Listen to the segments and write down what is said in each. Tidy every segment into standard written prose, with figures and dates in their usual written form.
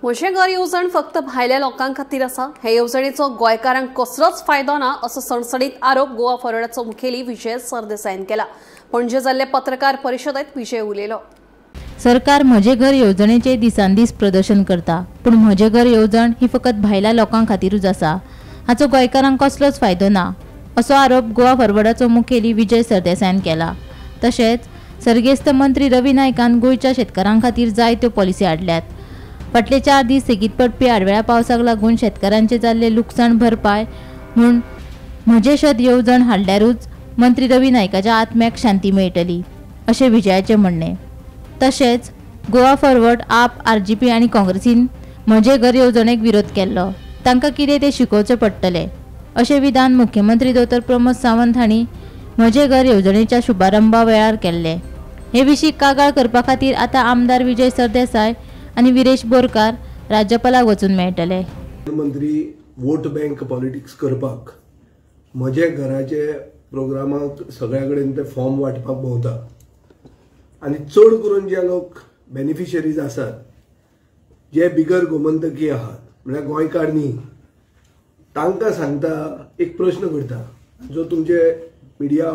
म्हजें घर येवजण फक्त भायल्या लोकां खातीर आसा. हे येवजणेचो गोंयकारांक कसलोच फायदो ना असो सणसणीत आरोप गोवा फॉरवर्डाचो मुखेली विजय सरदेसायान केला. पणजे जाल्ले पत्रकार परिशदेत विजय उलयलो. सरकार म्हजें घर येवजणेचे दिसान दीस प्रदर्शन करता, पूण म्हजें घर येवजण ही फकत भायल्या लोकां खातीरूच आसा, हाचो गोंयकारांक कसलोच फायदो ना असो आरोप गोवा फॉरवर्डाचो मुखेली विजय सरदेसायान केला. तशेंच सर्गेस्त मंत्री रवी नायकान गोंयच्या शेतकारां खातीर जायत्यो पॉलिसी हाडल्यात. फाटले 4 दीस सेगीत पडपी आडवेळ्या पावसाक लागून शेतकारांचे जाल्ले लुकसाण भरपाय म्हूण म्हजें शेत येवजण हाडल्यारूच मंत्री रवी नायकाच्या आत्म्याक शांती मेळटली अशें विजयाचें म्हणणें. तशेंच गोवा फॉरवर्ड, आप, आरजीपी आनी काँग्रेसीन म्हजें घर येवजणेक विरोध केल्लो, तांकां कितें तें शिकोवचें पडटलें अशें विधान मुख्यमंत्री दोतोर प्रमोद सावंत हांणी म्हजें घर येवजणेच्या शुभारंभा वेळार केल्लें. हे विशीं कागाळ करपा खातीर आतां आमदार विजय सरदेसाय आनी विरेश बोरकार राज्यपालाक वचून मेळटले. मुख्यमंत्री वोट बँक पॉलिटिक्स करपाक म्हजे घराचे प्रोग्रामाक सगळ्या कडेन ते फॉर्म वांटपाक भोंवता आनी चड करून जे लोक बेनिफिशरीज आसात, जे बिगर गोमंतकी आहात, म्हळ्यार गोंयकार न्ही, तांकां सांगता, एक प्रश्न करता जो तुमचे मिडिया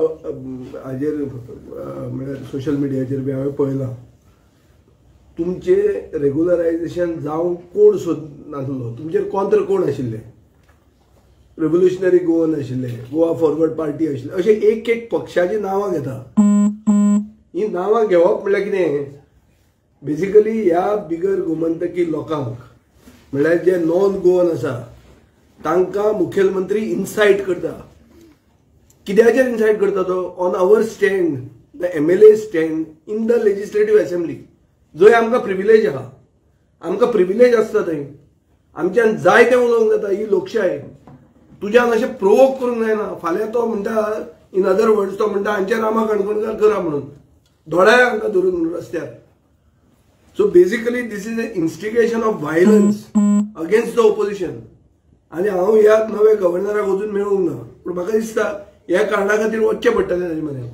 हाजेर म्हळ्यार सोशल मिडियाचेर बी हांवें पळयलां, तुमचे रेगुलरायजेशन जावंक कोण सोदनासलो, तुमचेर कॉन्त्र कोण आशिल्ले, रेव्होल्युशनरी गोवन आशिल्ले, गोवा फॉरवर्ड पार्टी आशिल्ले, अशे एक एक पक्षाची नांवां घेता. ही नांवां घेवप म्हणल्यार कितें, बेजिकली ह्या बिगर गोमंतकी लोकांक म्हणल्यार जे नॉन गोवन आसा तांकां मुखेलमंत्री इन्सायट करता. कित्याचेर इन्सायट करता तो? On our stand, the MLA stand in the legislative assembly, जंय आमकां प्रिविलेज आहा, आमकां प्रिविलेज आसता थंय आमच्यान जाय तें उलोवंक जाता. ही लोकशाय, तुज्यान अशें प्रोवोक करूंक जायना. फाल्यां तो म्हणटा, इन अदर वर्ड्स तो म्हणटा हांचे रामा काणकोणकार करा म्हणून, दोळ्या हांकां धरून रस्त्यार. So basically this is a instigation of violence against the opposition. आनी हांव ह्या नव्या गव्हर्नराक वचून मेळूंक ना, पूण म्हाका दिसता ह्या कारणा खातीर वचचें पडटलें ताजे म्हऱ्यान,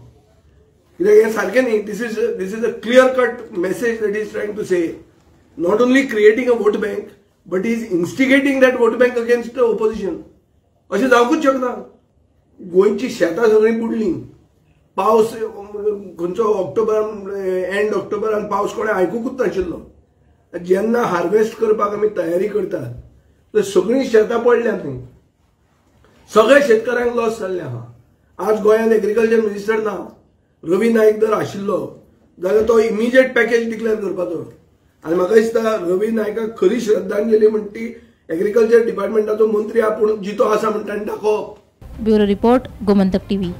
कित्याक हें सारकें न्ही. This is a clear cut message that is trying to say, not only creating a vote bank but is instigating that vote bank against the opposition. अशें जावंकूच शकना. गोंयची शेतां सगळीं बुडलीं, पावस खंयचो ऑक्टोबरान, एंड ऑक्टोबरान पावस कोणें आयकुकूच नाशिल्लो. जेन्ना हार्वेस्ट करपाक आमी तयारी करतात तर सगळीं शेतां पडल्यात थंय, सगळ्या शेतकारांक लॉस जाल्लें आहा. आज गोंयांत एग्रीकल्चर मिनिस्टर ना. रवी नायक जर आशिल्लो जाल्यार तो इमिजिएट पॅकेज डिक्लेअर करपाचो. आनी म्हाका दिसता रवी नायकाक खरी श्रद्धांजली म्हणटा ती एग्रीकल्चर डिपार्टमेंटाचो मंत्री आपूण जितो आसा म्हणटा आनी दाखोवप. Bureau report, Gomantak TV.